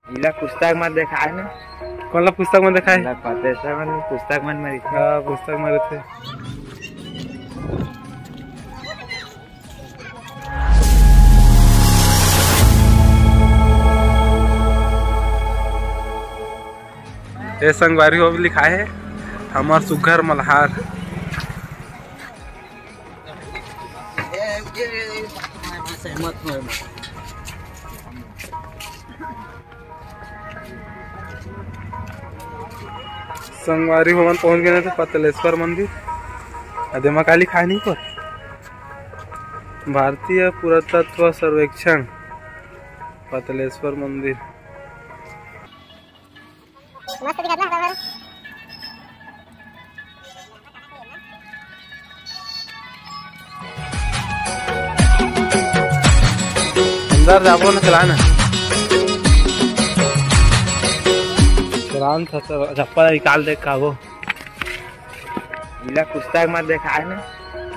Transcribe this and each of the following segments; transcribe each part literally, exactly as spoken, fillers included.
इला पुस्तक म देखाय ना। कोन ला पुस्तक म देखाय? इला पतेसर मन पुस्तक मन म रहिथे। हाँ, पुस्तक म रहिथे। ए संगवारी हो, भी लिखाय हे, हमर सुग्घर मल्हार। संगवारी हो, हमन पहुंच गए थे पतलेश्वर मंदिर। अदे मा का लिखाय नहीं पर, भारतीय पुरातत्व सर्वेक्षण, पतलेश्वर मंदिर। मस्त दिखत ना, हरा भरा। अंदर जाबो ना, चला ना। चला ना, चप्पल निकाल दे का वो। इला पुस्तक म देखाय ना।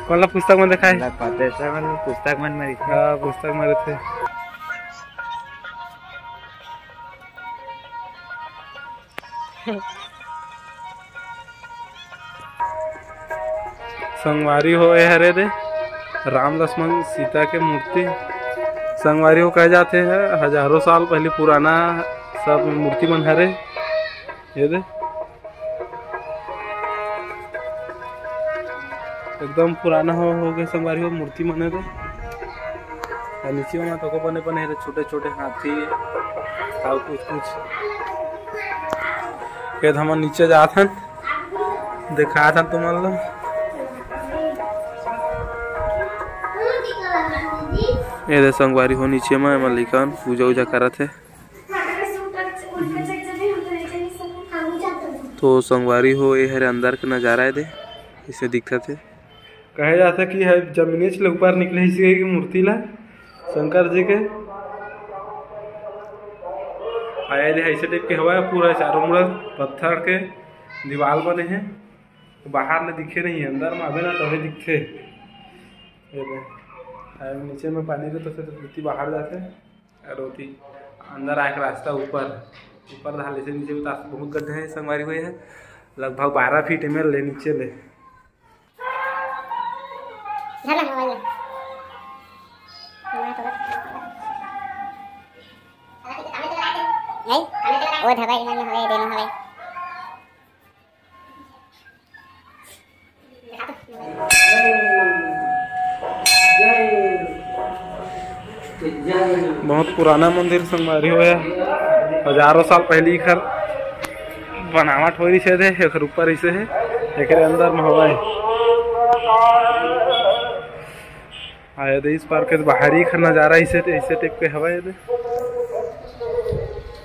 कोन ला पुस्तक म देखाय? इला पतेसर मन पुस्तक मन म रहिथे। हाँ, पुस्तक म रहिथे। संगवारी हो, ए हरे दे राम लक्ष्मण सीता के मूर्ति। संगवारी हो, कहे जाथे ह, हजारों साल पहले पुराना सब मूर्ति मन हरे। ये दे, एकदम पुराना हो, हो गए संगवारी हो, मूर्ति मन हे दे। अउ नीचे में तो को बने बने हे, छोटे छोटे हाथी अउ कुछ कुछ। ये हमन नीचे जात हन, देखात हन तुमन ला। ये दे संगवारी हो, नीचे में एमा लइका मन पूजा उजा करत हे। तो संगवारी हो, ये हरे अंदर के नजारा हे दे, इसे दिखत हे। कहे जाथे कि ह जमीनेच ले ऊपर निकले हे इसी मूर्ति ला, शंकर जी के। आया दे ऐसे टाइप के हवा हे, पूरा चारों मुड़ा पत्थर के दीवाल बने हे। तो बाहर ले दिखे नहीं, अंदर में आबे ना तभी दिखथे। ये दे, आया नीचे में पानी के तो फिर धरती बाहर जाथे। अउ ओती अंदर आए के रास्ता ऊपर, ऊपर धाले से नीचे में तो बहुत गड्ढा हे संगवारी हो, ये लगभग बारह फीट में ले नीचे ले। नहीं, वो धगाई में हवे, देनो हवे। बहुत पुराना मंदिर संगवारी हो, हजारों साल पहली एकर बनावट होय रहिसे दे, एकर ऊपर ऐसे हे, एकरे अंदर में हवय। आया दे इस पार के बाहरी का नजारा इसे, इसे टाइप के हवा है दे।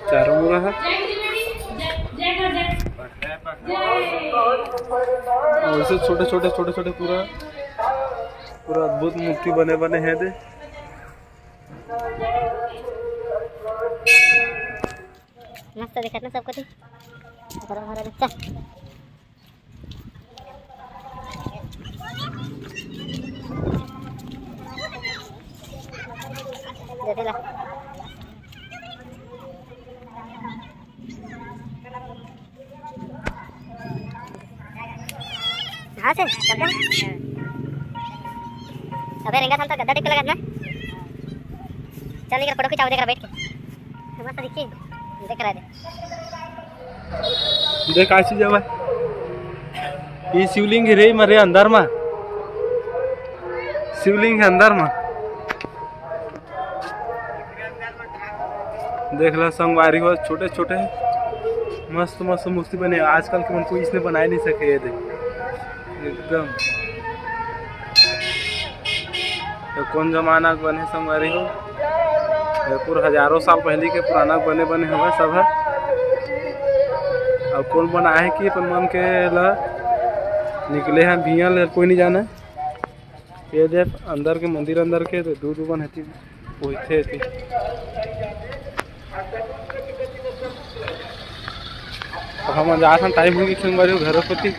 चारों मुड़ा है। और इसे छोटे छोटे, छोटे छोटे पूरा, पूरा अद्भुत मूर्ति बने बने हैं दे। मस्त दिखत ना सबको थी। चल। दे दे ला। हाँ से, गद्दा। अबे रेंगा था तो गद्दा टाइप के लगा ना। चल, इधर फोटो खिंचाओ, देख रहा बैठ के। मस्त दिखी। देख रहा है। देख, का चीज हवय? ये शिवलिंग रे, मरे अंदर मा। शिवलिंग है अंदर मा। देख ला संगवारी हो, छोटे छोटे मस्त मस्त मूर्ति बने। आजकल के मन कोई इसने बनाए नहीं सके। ये देख, एकदम ये कोन जमाना के बने संगवारी हो? ये पूरा हजारों साल पहले के पुराना बने बने हवय सब ह। अब कोन बनाए हे कि अपन मन के ला निकले हे, भिया ले कोई नहीं जाने। ये देख अंदर के मंदिर अंदर के तो दू दू बन हती, वही थे हती। अब हम जात हन, टाइम हो गई संगवारी हो घर कोती।